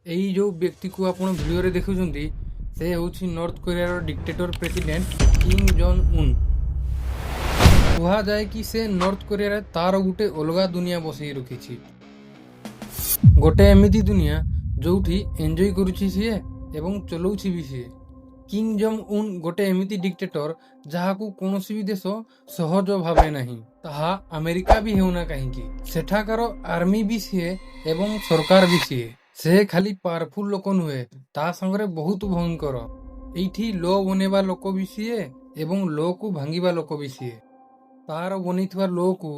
ଏଇ ଯେଉଁ ବ୍ୟକ୍ତିକୁ ଆପଣ ଭିଡ଼ିଓରେ ଦେଖୁଛନ୍ତି, ସେ ହେଉଛି ନର୍ଥ କୋରିଆର dictator president Kim zone un. କୁହାଯାଏ କି ସେ ନର୍ଥ କୋରିଆରେ ତାର ଗୋଟେ ଅଲଗା ଦୁନିଆ ବସେଇ ରଖିଛି। ଗୋଟେ ଏମିତି ଦୁନିଆ, ଯୋଉଠି ଏନ୍ଜୟ କରୁଛି ସିଏ ଏବଂ ଚଲଉଛି ବି ସିଏ। କିମ୍ ଜଙ୍ଗ ଉନ୍ ଗୋଟେ ଏମିତି ଡିକ୍ଟେଟର, ଯାହାକୁ କୌଣସି ବି ଦେଶ ସହଜ ଭାବେ ନାହିଁ, ତାହା ଆମେରିକା ବି ହେଉନା କାହିଁକି। ସେଠାକାର ଆର୍ମି ବି ସିଏ ଏବଂ ସରକାର ବି ସିଏ। ସେ ଖାଲି ପାୱାରଫୁଲ ଲୋକ ନୁହେଁ, ତା ସାଙ୍ଗରେ ବହୁତ ଭୟଙ୍କର। ଏଇଠି ଲ ବନେଇବା ଲୋକ ବି ସିଏ ଏବଂ ଲକୁ ଭାଙ୍ଗିବା ଲୋକ ବି ସିଏ। ତାର ବନେଇଥିବା ଲକୁ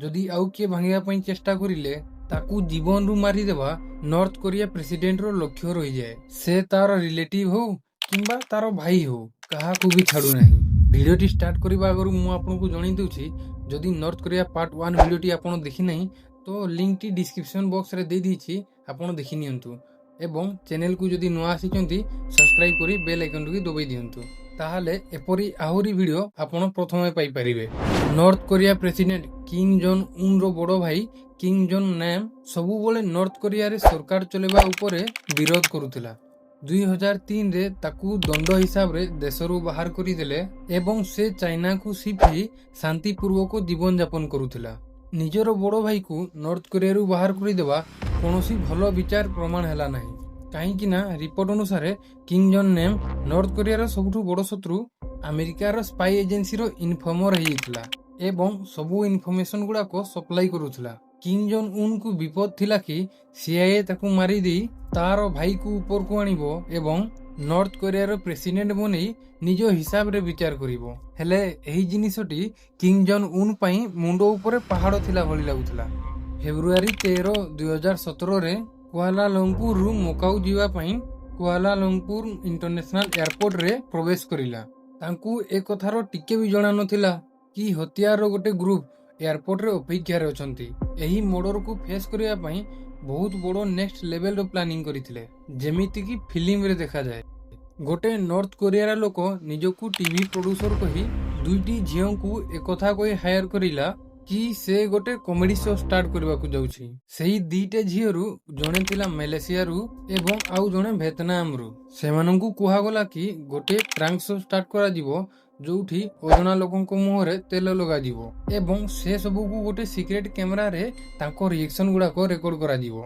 ଯଦି ଆଉ କିଏ ଭାଙ୍ଗିବା ପାଇଁ ଚେଷ୍ଟା କରିଲେ, ତାକୁ ଜୀବନରୁ ମାରିଦେବା ନର୍ଥ କୋରିଆ ପ୍ରେସିଡେଣ୍ଟର ଲକ୍ଷ୍ୟ ରହିଯାଏ। ସେ ତାର ରିଲେଟିଭ ହଉ କିମ୍ବା ତାର ଭାଇ ହଉ, କାହାକୁ ବି ଛାଡୁନାହିଁ। ଭିଡ଼ିଓଟି ଷ୍ଟାର୍ଟ କରିବା ଆଗରୁ ମୁଁ ଆପଣଙ୍କୁ ଜଣାଇ ଦେଉଛି, ଯଦି ନର୍ଥ କୋରିଆ ପାର୍ଟ 1 ଭିଡ଼ିଓଟି ଆପଣ ଦେଖିନାହିଁ, ତ ଲିଙ୍କଟି ଡିସ୍କ୍ରିପସନ ବକ୍ସରେ ଦେଇଦେଇଛି, ଆପଣ ଦେଖି ନିଅନ୍ତୁ ଏବଂ ଚ୍ୟାନେଲକୁ ଯଦି ନୂଆ ଆସିଛନ୍ତି, ସବସ୍କ୍ରାଇବ କରି ବେଲ୍ ଆଇକନଟିକୁ ଦବାଇ ଦିଅନ୍ତୁ। ତାହେଲେ ଏପରି ଆହୁରି ଭିଡ଼ିଓ ଆପଣ ପ୍ରଥମେ ପାଇପାରିବେ। North Korea president Kim Jong ଉନ୍ର ବଡ଼ ଭାଇ କିମ୍ ଜୋନ୍ ନାମ୍ ସବୁବେଳେ ନର୍ଥ କୋରିଆରେ ସରକାର ଚଲେଇବା ଉପରେ ବିରୋଧ କରୁଥିଲା। 2003ରେ ତାକୁ ଦଣ୍ଡ ହିସାବରେ ଦେଶରୁ ବାହାର କରିଦେଲେ ଏବଂ ସେ ଚାଇନାକୁ ସିଫ୍ଟ ହେଇ ଶାନ୍ତିପୂର୍ବକ ଜୀବନଯାପନ କରୁଥିଲା। ନିଜର ବଡ଼ ଭାଇକୁ ନର୍ଥ କୋରିଆରୁ ବାହାର କରିଦେବା କୌଣସି ଭଲ ବିଚାର ପ୍ରମାଣ ହେଲା ନାହିଁ, କାହିଁକି ନା ରିପୋର୍ଟ ଅନୁସାରେ କିମ୍ ଜୋନ୍ ନେମ୍ ନର୍ଥ କୋରିଆର ସବୁଠୁ ବଡ଼ ଶତ୍ରୁ ଆମେରିକାର ସ୍ପାଇ ଏଜେନ୍ସିର ଇନଫର୍ମର ହେଇଯାଇଥିଲା ଏବଂ ସବୁ ଇନଫର୍ମେସନ ଗୁଡାକ ସପ୍ଲାଇ କରୁଥିଲା। କିମ୍ ଜୋନ୍ ଉନ୍କୁ ବିପଦ ଥିଲା କି ସିଆଇଏ ତାକୁ ମାରିଦେଇ ତାର ଭାଇକୁ ଉପରକୁ ଆଣିବ ଏବଂ ନର୍ଥ କୋରିଆର ପ୍ରେସିଡେଣ୍ଟ ବନେଇ ନିଜ ହିସାବରେ ବିଚାର କରିବ। ହେଲେ ଏହି ଜିନିଷଟି କିମ୍ ଜୋନ୍ ଉନ୍ ପାଇଁ ମୁଣ୍ଡ ଉପରେ ପାହାଡ଼ ଥିଲା ଭଳି ଲାଗୁଥିଲା। ଫେବୃଆରୀ 13, 2017ରେ କୁଆଲାଲମ୍ପୁରରୁ ମକାଉ ଯିବା ପାଇଁ କୁଆଲାଲମ୍ପୁର ଇଣ୍ଟରନ୍ୟାସନାଲ ଏୟାରପୋର୍ଟରେ ପ୍ରବେଶ କରିଲା। ତାଙ୍କୁ ଏ କଥାର ଟିକେ ବି ଜଣା ନଥିଲା କି ହତିଆରର ଗୋଟେ ଗ୍ରୁପ ଏୟାରପୋର୍ଟରେ ଅପେକ୍ଷାରେ ଅଛନ୍ତି। ଏହି ମର୍ଡରକୁ ଫେସ୍ କରିବା ପାଇଁ ବହୁତ ବଡ଼ ନେକ୍ସଟ ଲେଭେଲର ପ୍ଲାନିଂ କରିଥିଲେ, ଯେମିତିକି ଫିଲ୍ମରେ ଦେଖାଯାଏ। ଗୋଟେ ନର୍ଥ କୋରିଆର ଲୋକ ନିଜକୁ ଟିଭି ପ୍ରଡ୍ୟୁସର କହି ଦୁଇଟି ଝିଅଙ୍କୁ ଏକଥା କହି ହାୟର କରିଲା କି ସେ ଗୋଟେ କମେଡି ଶୋ ଷ୍ଟାର୍ଟ କରିବାକୁ ଯାଉଛି। ସେଇ ଦିଟା ଝିଅରୁ ଜଣେ ଥିଲା ମାଲେସିଆରୁ ଏବଂ ଆଉ ଜଣେ ଭିଏତନାମରୁ। ସେମାନଙ୍କୁ କୁହାଗଲା କି ଗୋଟେ ପ୍ରାଙ୍କ ଶୋ ଷ୍ଟାର୍ଟ କରାଯିବ, ଯୋଉଠି ଅଜଣା ଲୋକଙ୍କ ମୁହଁରେ ତେଲ ଲଗାଯିବ ଏବଂ ସେ ସବୁକୁ ଗୋଟେ ସିକ୍ରେଟ କ୍ୟାମେରାରେ ତାଙ୍କ ରିଏକ୍ସନ ଗୁଡାକ ରେକର୍ଡ କରାଯିବ।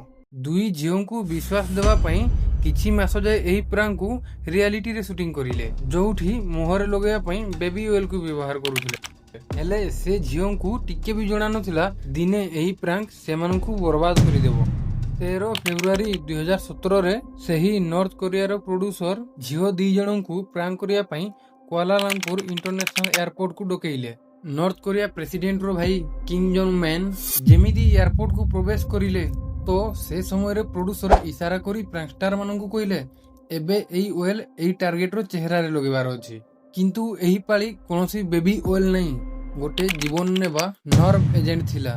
ଦୁଇ ଝିଅଙ୍କୁ ବିଶ୍ୱାସ ଦେବା ପାଇଁ କିଛି ମାସ ଯାଏ ଏହି ପ୍ରାଙ୍କକୁ ରିଆଲିଟିରେ ସୁଟିଂ କରିଲେ, ଯୋଉଠି ମୁହଁରେ ଲଗାଇବା ପାଇଁ ବେବି ଅଏଲକୁ ବ୍ୟବହାର କରୁଥିଲେ। ହେଲେ ସେ ଝିଅଙ୍କୁ ଟିକେ ବି ଜଣା ନଥିଲା, ଦିନେ ଏହି ପ୍ରାଙ୍କ ସେମାନଙ୍କୁ ବର୍ବାଦ କରିଦେବ। 13 ଫେବୃଆରୀ 2017ରେ ସେହି ନର୍ଥ କୋରିଆର ପ୍ରଡ୍ୟୁସର ଝିଅ ଦି ଜଣଙ୍କୁ ପ୍ରାଙ୍କ କରିବା ପାଇଁ କୁଆଲାଲମ୍ପୁର ଇଣ୍ଟରନ୍ୟାସନାଲ ଏୟାରପୋର୍ଟକୁ ଡକେଇଲେ। ନର୍ଥ କୋରିଆ ପ୍ରେସିଡେଣ୍ଟର ଭାଇ କିମ୍ ଜୋନ୍ ମ୍ୟାନ୍ ଯେମିତି ଏୟାରପୋର୍ଟକୁ ପ୍ରବେଶ କରିଲେ, ତ ସେ ସମୟରେ ପ୍ରଡ୍ୟୁସର ଇସାରା କରି ପ୍ରାଙ୍କଷ୍ଟାର ମାନଙ୍କୁ କହିଲେ, ଏବେ ଏଇ ଅଏଲ ଏଇ ଟାର୍ଗେଟର ଚେହେରାରେ ଲଗେଇବାର ଅଛି। କିନ୍ତୁ ଏହି ପାଳି କୌଣସି ବେବି ଅଏଲ ନାହିଁ, ଗୋଟେ ଜୀବନ ନେବା ନର୍ଭ ଏଜେଣ୍ଟ ଥିଲା।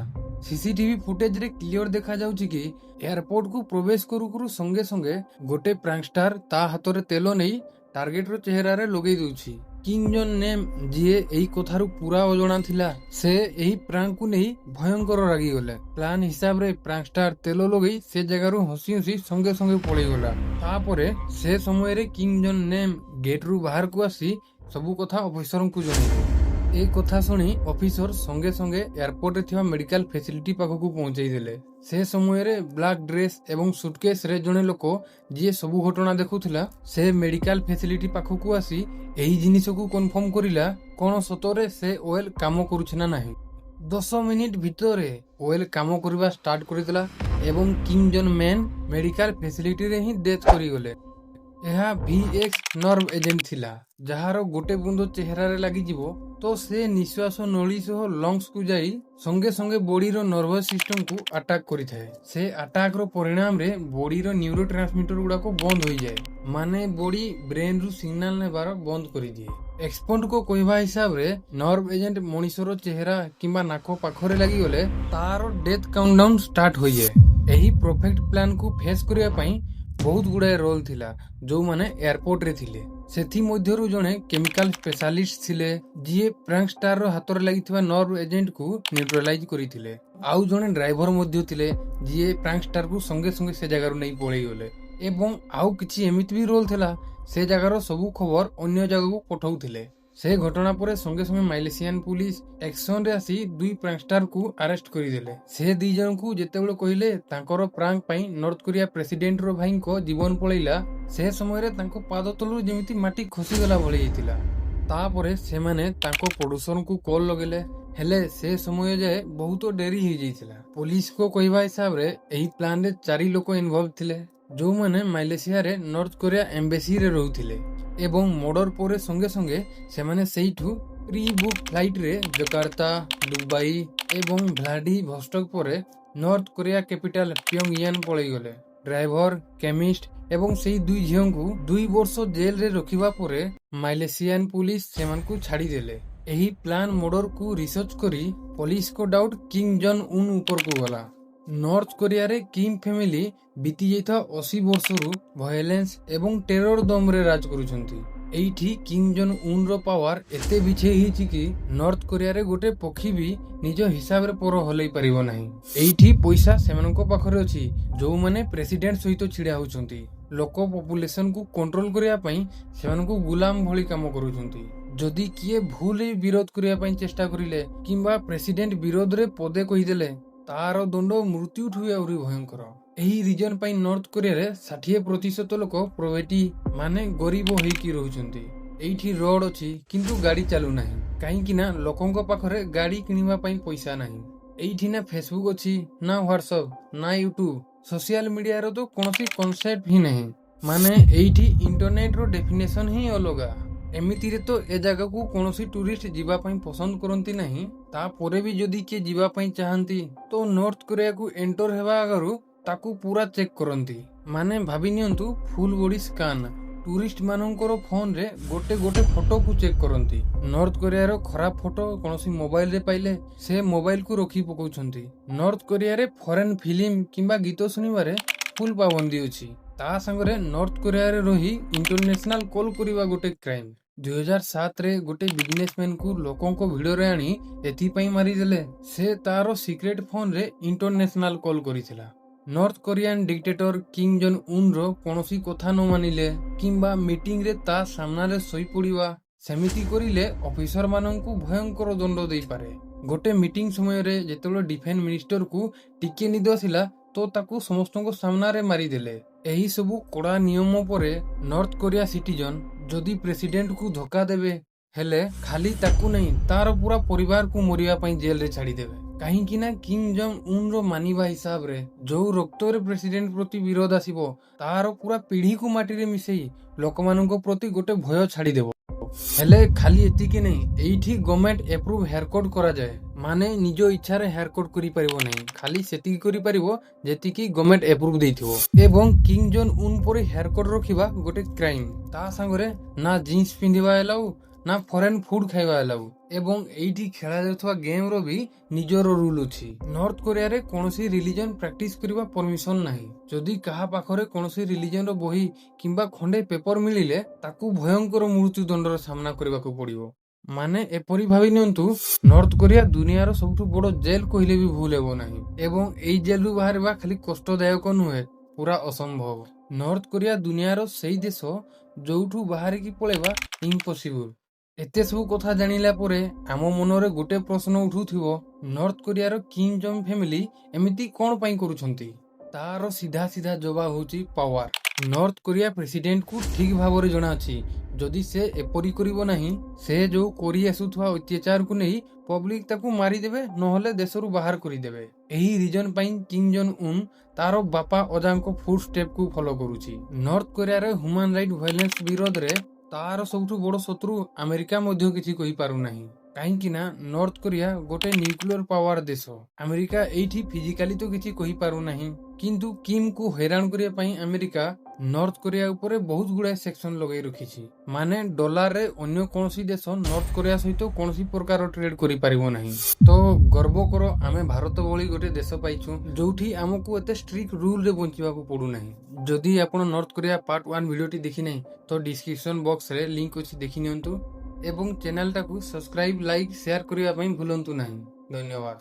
ସିସିଟିଭି ଫୁଟେଜରେ କ୍ଲିୟର ଦେଖାଯାଉଛି କି ଏୟାରପୋର୍ଟକୁ ପ୍ରବେଶ କରୁ କରୁ ସଙ୍ଗେ ସଙ୍ଗେ ଗୋଟେ ପ୍ରାଙ୍କଷ୍ଟାର ତା ହାତରେ ତେଲ ନେଇ ଟାର୍ଗେଟର ଚେହେରାରେ ଲଗେଇ ଦଉଛି। କିମ୍ ଜୋନ୍ ନେମ୍, ଯିଏ ଏହି କଥାରୁ ପୁରା ଅଜଣା ଥିଲା, ସେ ଏହି ପ୍ରାଙ୍କକୁ ନେଇ ଭୟଙ୍କର ରାଗିଗଲେ। ପ୍ଲାନ୍ ହିସାବରେ ପ୍ରାଙ୍କଷ୍ଟାର ତେଲ ଲଗେଇ ସେ ଜାଗାରୁ ହସି ହସି ସଙ୍ଗେ ସଙ୍ଗେ ପଳେଇଗଲା। ତାପରେ ସେ ସମୟରେ କିମ୍ ଜୋନ୍ ନେମ୍ ଗେଟରୁ ବାହାରକୁ ଆସି ସବୁ କଥା ଅଫିସରଙ୍କୁ ଜଣାଇଲେ। ଏ କଥା ଶୁଣି ଅଫିସର ସଙ୍ଗେ ସଙ୍ଗେ ଏୟାରପୋର୍ଟରେ ଥିବା ମେଡିକାଲ ଫେସିଲିଟି ପାଖକୁ ପହଞ୍ଚାଇ ଦେଲେ। ସେ ସମୟରେ ବ୍ଲାକ୍ ଡ୍ରେସ୍ ଏବଂ ସୁଟକେସରେ ଜଣେ ଲୋକ, ଯିଏ ସବୁ ଘଟଣା ଦେଖୁଥିଲା, ସେ ମେଡିକାଲ ଫେସିଲିଟି ପାଖକୁ ଆସି ଏହି ଜିନିଷକୁ କନଫର୍ମ କରିଲା, କଣ ସତରେ ସେ ଅଏଲ କାମ କରୁଛି ନା ନାହିଁ। 10 ମିନିଟ ଭିତରେ ଅଏଲ କାମ କରିବା ଷ୍ଟାର୍ଟ କରିଦେଲା ଏବଂ କିମ୍ ଜୋନ୍ ମ୍ୟାନ୍ ମେଡିକାଲ ଫେସିଲିଟିରେ ହିଁ ଡେଥ୍ କରିଗଲେ। ଏହା ଭିଏକ୍ସ ନର୍ଭ ଏଜେଣ୍ଟ ଥିଲା, ଯାହାର ଗୋଟେ ବୁନ୍ଦ ଚେହେରାରେ ଲାଗିଯିବ ତ ସେ ନିଶ୍ୱାସ ନଳୀ ସହ ଲଙ୍ଗସକୁ ଯାଇ ସଙ୍ଗେ ସଙ୍ଗେ ବଡିର ନର୍ଭସ ସିଷ୍ଟମକୁ ଆଟାକ୍ କରିଥାଏ। ସେ ଆଟାକର ପରିଣାମରେ ବଡିର ନ୍ୟୁରୋ ଟ୍ରାନ୍ସମିଟର ଗୁଡାକ ବନ୍ଦ ହୋଇଯାଏ, ମାନେ ବଡି ବ୍ରେନରୁ ସିଗ୍ନାଲ ନେବାର ବନ୍ଦ କରିଦିଏ। ଏକ୍ସପର୍ଟଙ୍କ କହିବା ହିସାବରେ ନର୍ଭ ଏଜେଣ୍ଟ ମଣିଷର ଚେହେରା କିମ୍ବା ନାକ ପାଖରେ ଲାଗିଗଲେ ତାର ଡେଥ୍ କାଉଣ୍ଟଡାଉନ ଷ୍ଟାର୍ଟ ହୋଇଯାଏ। ଏହି ପରଫେକ୍ଟ ପ୍ଲାନକୁ ଫେସ୍ କରିବା ପାଇଁ ବହୁତ ଗୁଡାଏ ରୋଲ ଥିଲା, ଯୋଉମାନେ ଏୟାରପୋର୍ଟରେ ଥିଲେ। ସେଥିମଧ୍ୟରୁ ଜଣେ କେମିକାଲ ସ୍ପେଶାଲିଷ୍ଟ ଥିଲେ, ଯିଏ ପ୍ରାଙ୍କଷ୍ଟାରର ହାତରେ ଲାଗିଥିବା ନର୍ଭ ଏଜେଣ୍ଟକୁ ନ୍ୟୁଟ୍ରାଲାଇଜ କରିଥିଲେ। ଆଉ ଜଣେ ଡ୍ରାଇଭର ମଧ୍ୟ ଥିଲେ, ଯିଏ ପ୍ରାଙ୍କଷ୍ଟାରକୁ ସଙ୍ଗେ ସଙ୍ଗେ ସେ ଜାଗାରୁ ନେଇ ପଳେଇଗଲେ। ଏବଂ ଆଉ କିଛି ଏମିତି ବି ରୋଲ୍ ଥିଲା, ସେ ଜାଗାର ସବୁ ଖବର ଅନ୍ୟ ଜାଗାକୁ ପଠାଉଥିଲେ। ସେ ଘଟଣା ପରେ ସଙ୍ଗେ ସଙ୍ଗେ ମାଲେସିଆନ ପୁଲିସ ଆକ୍ସନରେ ଆସି ଦୁଇ ପ୍ରାଙ୍କଷ୍ଟାରକୁ ଆରେଷ୍ଟ କରିଦେଲେ। ସେ ଦି ଜଣଙ୍କୁ ଯେତେବେଳେ କହିଲେ ତାଙ୍କର ପ୍ରାଙ୍କ ପାଇଁ ନର୍ଥ କୋରିଆ ପ୍ରେସିଡେଣ୍ଟର ଭାଇଙ୍କ ଜୀବନ ପଳେଇଲା, ସେ ସମୟରେ ତାଙ୍କ ପାଦ ତଳରୁ ଯେମିତି ମାଟି ଖସିଗଲା ଭଳି ହେଇଥିଲା। ତାପରେ ସେମାନେ ତାଙ୍କ ପ୍ରଡ୍ୟୁସରଙ୍କୁ କଲ୍ ଲଗେଇଲେ, ହେଲେ ସେ ସମୟ ଯାଏ ବହୁତ ଡେରି ହେଇଯାଇଥିଲା। ପୋଲିସଙ୍କ କହିବା ହିସାବରେ ଏହି ପ୍ଲାନରେ ଚାରି ଲୋକ ଇନଭଲ୍ଭ ଥିଲେ, ଯୋଉମାନେ ମାଲେସିଆରେ ନର୍ଥ କୋରିଆ ଏମ୍ବାସିରେ ରହୁଥିଲେ ଏବଂ ମର୍ଡର ପରେ ସଙ୍ଗେ ସଙ୍ଗେ ସେମାନେ ସେଇଠୁ ପ୍ରି ବୁକ୍ ଫ୍ଲାଇଟରେ ଜକାର୍ତ୍ତା, ଦୁବାଇ ଏବଂ ଭ୍ଲାଡିଭଷ୍ଟକ ପରେ ନର୍ଥ କୋରିଆ କ୍ୟାପିଟାଲ ପ୍ୟଙ୍ଗୟାଙ୍ଗ ପଳେଇଗଲେ। ଡ୍ରାଇଭର, କେମିଷ୍ଟ ଏବଂ ସେଇ ଦୁଇ ଝିଅଙ୍କୁ 2 ବର୍ଷ ଜେଲରେ ରଖିବା ପରେ ମାଲେସିଆନ ପୁଲିସ ସେମାନଙ୍କୁ ଛାଡ଼ିଦେଲେ। ଏହି ପ୍ଲାନ୍ ମର୍ଡରକୁ ରିସର୍ଚ୍ଚ କରି ପୋଲିସଙ୍କ ଡାଉଟ୍ କିମ୍ ଜଙ୍ଗ ଉନ୍ ଉପରକୁ ଗଲା। ନର୍ଥ କୋରିଆରେ କିମ୍ ଫ୍ୟାମିଲି ବିତି ଯାଇଥିବା 80 ବର୍ଷରୁ ଭାୟୋଲେନ୍ସ ଏବଂ ଟେରର ଦମରେ ରାଜ କରୁଛନ୍ତି। ଏଇଠି କିମ୍ ଜଙ୍ଗ ଉନ୍ର ପାୱାର ଏତେ ବିଛେଇ ହେଇଛି କି ନର୍ଥ କୋରିଆରେ ଗୋଟେ ପକ୍ଷୀ ବି ନିଜ ହିସାବରେ ପର ହଲେଇ ପାରିବ ନାହିଁ। ଏଇଠି ପଇସା ସେମାନଙ୍କ ପାଖରେ ଅଛି, ଯୋଉମାନେ ପ୍ରେସିଡେଣ୍ଟ ସହିତ ଛିଡା ହଉଛନ୍ତି। ଲୋକ ପପୁଲେସନକୁ କଣ୍ଟ୍ରୋଲ କରିବା ପାଇଁ ସେମାନଙ୍କୁ ଗୁଲାମ ଭଳି କାମ କରୁଛନ୍ତି। ଯଦି କିଏ ଭୁଲରେ ବିରୋଧ କରିବା ପାଇଁ ଚେଷ୍ଟା କରିଲେ କିମ୍ବା ପ୍ରେସିଡେଣ୍ଟ ବିରୋଧରେ ପଦେ କହିଦେଲେ, ତାର ଦଣ୍ଡ ମୃତ୍ୟୁଠୁ ବି ଆହୁରି ଭୟଙ୍କର। ଏହି ରିଜନ ପାଇଁ ନର୍ଥ କୋରିଆରେ 60% ଲୋକ ପୋଭର୍ଟି ମାନେ ଗରିବ ହେଇକି ରହୁଛନ୍ତି। ଏଇଠି ରୋଡ ଅଛି, କିନ୍ତୁ ଗାଡି ଚାଲୁନାହିଁ, କାହିଁକି ନା ଲୋକଙ୍କ ପାଖରେ ଗାଡି କିଣିବା ପାଇଁ ପଇସା ନାହିଁ। ଏଇଠି ନା ଫେସବୁକ୍ ଅଛି, ନା ହ୍ୱାଟ୍ସଆପ୍, ନା ୟୁଟ୍ୟୁବ। ସୋସିଆଲ ମିଡିଆର ତ କୌଣସି କନସେପ୍ଟ ହିଁ ନାହିଁ। ମାନେ ଏଇଠି ଇଣ୍ଟରନେଟର ଡେଫିନେସନ ହିଁ ଅଲଗା। ଏମିତିରେ ତ ଏ ଜାଗାକୁ କୌଣସି ଟୁରିଷ୍ଟ ଯିବା ପାଇଁ ପସନ୍ଦ କରନ୍ତି ନାହିଁ। ତାପରେ ବି ଯଦି କିଏ ଯିବା ପାଇଁ ଚାହାନ୍ତି, ତ ନର୍ଥ କୋରିଆକୁ ଏଣ୍ଟର ହେବା ଆଗରୁ ତାକୁ ପୁରା ଚେକ୍ କରନ୍ତି। ମାନେ ଭାବି ନିଅନ୍ତୁ, ଫୁଲ ବଡି ସ୍କାନ। ଟୁରିଷ୍ଟ ମାନଙ୍କର ଫୋନରେ ଗୋଟେ ଗୋଟେ ଫଟୋକୁ ଚେକ୍ କରନ୍ତି। ନର୍ଥ କୋରିଆର ଖରାପ ଫଟୋ କୌଣସି ମୋବାଇଲରେ ପାଇଲେ ସେ ମୋବାଇଲକୁ ରଖି ପକାଉଛନ୍ତି। ନର୍ଥ କୋରିଆରେ ଫରେନ୍ ଫିଲ୍ମ କିମ୍ବା ଗୀତ ଶୁଣିବାରେ ଫୁଲ ପାବନ୍ଦି ଅଛି। ତା ସାଙ୍ଗରେ ନର୍ଥ କୋରିଆରେ ରହି ଇଣ୍ଟରନ୍ୟାସନାଲ କଲ୍ କରିବା ଗୋଟେ କ୍ରାଇମ। 2007ରେ ଗୋଟେ ବିଜନେସମ୍ୟାନକୁ ଲୋକଙ୍କ ଭିଡରେ ଆଣି ଏଥିପାଇଁ ମାରିଦେଲେ, ସେ ତାର ସିକ୍ରେଟ ଫୋନରେ ଇଣ୍ଟରନ୍ୟାସନାଲ କଲ୍ କରିଥିଲା। North Korean dictator Kim Jong ଉନ୍ର କୌଣସି କଥା ନ ମାନିଲେ କିମ୍ବା ମିଟିଂରେ ତା ସାମ୍ନାରେ ଶୋଇପଡ଼ିବା, ସେମିତି କରିଲେ ଅଫିସର ମାନଙ୍କୁ ଭୟଙ୍କର ଦଣ୍ଡ ଦେଇପାରେ। ଗୋଟେ ମିଟିଂ ସମୟରେ ଯେତେବେଳେ ଡିଫେନ୍ସ ମିନିଷ୍ଟରକୁ ଟିକେ ନିଦ ଆସିଲା, ତ ତାକୁ ସମସ୍ତଙ୍କ ସାମ୍ନାରେ ମାରିଦେଲେ। ଏହି ସବୁ କଡ଼ା ନିୟମ ପରେ ନର୍ଥ କୋରିଆ ସିଟିଜନ ଯଦି ପ୍ରେସିଡେଣ୍ଟକୁ ଧୋକା ଦେବେ, ହେଲେ ଖାଲି ତାକୁ ନାହିଁ, ତାର ପୁରା ପରିବାରକୁ ମରିବା ପାଇଁ ଜେଲରେ ଛାଡ଼ିଦେବେ। କାହିଁକି ନା କିମ୍ ଜଙ୍ଗ ଉନ୍ର ମାନିବା ହିସାବରେ ଯୋଉ ରକ୍ତରେ ପ୍ରେସିଡେଣ୍ଟ ପ୍ରତି ବିରୋଧ ଆସିବ, ତାର ପୁରା ପିଢିକୁ ମାଟିରେ ମିଶେଇ ଲୋକମାନଙ୍କ ପ୍ରତି ଗୋଟେ ଭୟ ଛାଡ଼ିଦେବ। ହେଲେ ଖାଲି ଏତିକି ନାହିଁ, ଏଇଠି ଗଭର୍ଣ୍ଣମେଣ୍ଟ ଏପ୍ରୁଭ ହେୟାରକଟ୍ କରାଯାଏ। ମାନେ ନିଜ ଇଚ୍ଛାରେ ହେୟାରକଟ୍ କରିପାରିବ ନାହିଁ, ଖାଲି ସେତିକି କରିପାରିବ ଯେତିକି ଗଭର୍ଣ୍ଣମେଣ୍ଟ ଏପ୍ରୁଭ ଦେଇଥିବ। ଏବଂ କିମ୍ ଜଙ୍ଗ ଉନ୍ ପରି ହେୟାରକଟ୍ ରଖିବା ଗୋଟେ କ୍ରାଇମ। ତା ସାଙ୍ଗରେ ନା ଜିନ୍ସ ପିନ୍ଧିବା ଏଲାଉ, ନା ଫରେନ୍ ଫୁଡ ଖାଇବା ଏଲାଉ। ଏବଂ ଏଇଠି ଖେଳା ଯାଉଥିବା ଗେମ୍ର ବି ନିଜର ରୁଲ ଅଛି। ନର୍ଥ କୋରିଆରେ କୌଣସି ରିଲିଜନ ପ୍ରାକ୍ଟିସ କରିବା ପରମିଶନ ନାହିଁ। ଯଦି କାହା ପାଖରେ କୌଣସି ରିଲିଜନର ବହି କିମ୍ବା ଖଣ୍ଡେ ପେପର ମିଳିଲେ, ତାକୁ ଭୟଙ୍କର ମୃତ୍ୟୁଦଣ୍ଡର ସାମ୍ନା କରିବାକୁ ପଡିବ। ମାନେ ଏପରି ଭାବି ନିଅନ୍ତୁ, ନର୍ଥ କୋରିଆ ଦୁନିଆର ସବୁଠୁ ବଡ ଜେଲ କହିଲେ ବି ଭୁଲ ହେବ ନାହିଁ। ଏବଂ ଏଇ ଜେଲରୁ ବାହାରିବା ଖାଲି କଷ୍ଟଦାୟକ ନୁହେଁ, ପୁରା ଅସମ୍ଭବ। ନର୍ଥ କୋରିଆ ଦୁନିଆର ସେଇ ଦେଶ ଯୋଉଠୁ ବାହାରିକି ପଳେଇବା ଇମ୍ପସିବୁଲ। ଏତେ ସବୁ କଥା ଜାଣିଲା ପରେ ଆମ ମନରେ ଗୋଟେ ପ୍ରଶ୍ନ ଉଠୁଥିବ, ନର୍ଥ କୋରିଆର କିମ୍ ଜଙ୍ଗ ଫ୍ୟାମିଲି ଏମିତି କଣ ପାଇଁ କରୁଛନ୍ତି? ତାର ସିଧା ସିଧା ଜବାବ ହେଉଛି ପାୱାର। ନର୍ଥ କୋରିଆ ପ୍ରେସିଡେଣ୍ଟକୁ ଠିକ ଭାବରେ ଜଣାଅଛି, ଯଦି ସେ ଏପରି କରିବ ନାହିଁ, ସେ ଯୋଉ କରି ଆସୁଥିବା ଅତ୍ୟାଚାରକୁ ନେଇ ପବ୍ଲିକ ତାକୁ ମାରିଦେବେ, ନହେଲେ ଦେଶରୁ ବାହାର କରିଦେବେ। ଏହି ରିଜନ ପାଇଁ କିମ୍ ଜଙ୍ଗ ଉନ୍ ତାର ବାପା ଅଜାଙ୍କ ଫୁଟ ଷ୍ଟେପକୁ ଫଲୋ କରୁଛି। ନର୍ଥ କୋରିଆରେ ହ୍ୟୁମାନ ରାଇଟ୍ ଭାୟୋଲେନ୍ସ ବିରୋଧରେ ତାର ସବୁଠୁ ବଡ ଶତ୍ରୁ ଆମେରିକା ମଧ୍ୟ କିଛି କହିପାରୁନାହିଁ, କାହିଁକି ନା ନର୍ଥ କୋରିଆ ଗୋଟେ ନ୍ୟୁକ୍ଲିୟର ପାୱାର ଦେଶ। ଆମେରିକା ଏଇଠି ଫିଜିକାଲି ତ କିଛି କହିପାରୁନାହିଁ, କିନ୍ତୁ କିମ୍କୁ ହଇରାଣ କରିବା ପାଇଁ ଆମେରିକା ନର୍ଥ କୋରିଆ ଉପରେ ବହୁତ ଗୁଡାଏ ସାଙ୍କସନ ଲଗାଇ ରଖିଛି। ମାନେ ଡଲାରରେ ଅନ୍ୟ କୌଣସି ଦେଶ ନର୍ଥ କୋରିଆ ସହିତ କୌଣସି ପ୍ରକାର ଟ୍ରେଡ୍ କରିପାରିବ ନାହିଁ। ତ ଗର୍ବ କର, ଆମେ ଭାରତ ଭଳି ଗୋଟେ ଦେଶ ପାଇଛୁ, ଯୋଉଠି ଆମକୁ ଏତେ ଷ୍ଟ୍ରିକ୍ଟ ରୁଲରେ ବଞ୍ଚିବାକୁ ପଡୁନାହିଁ। ଯଦି ଆପଣ ନର୍ଥ କୋରିଆ ପାର୍ଟ 1 ଭିଡ଼ିଓଟି ଦେଖିନାହିଁ, ତ ଡିସ୍କ୍ରିପସନ ବକ୍ସରେ ଲିଙ୍କ ଅଛି, ଦେଖି ନିଅନ୍ତୁ ଏବଂ ଚ୍ୟାନେଲଟାକୁ ସବସ୍କ୍ରାଇବ, ଲାଇକ୍, ସେୟାର କରିବା ପାଇଁ ଭୁଲନ୍ତୁ ନାହିଁ। ଧନ୍ୟବାଦ।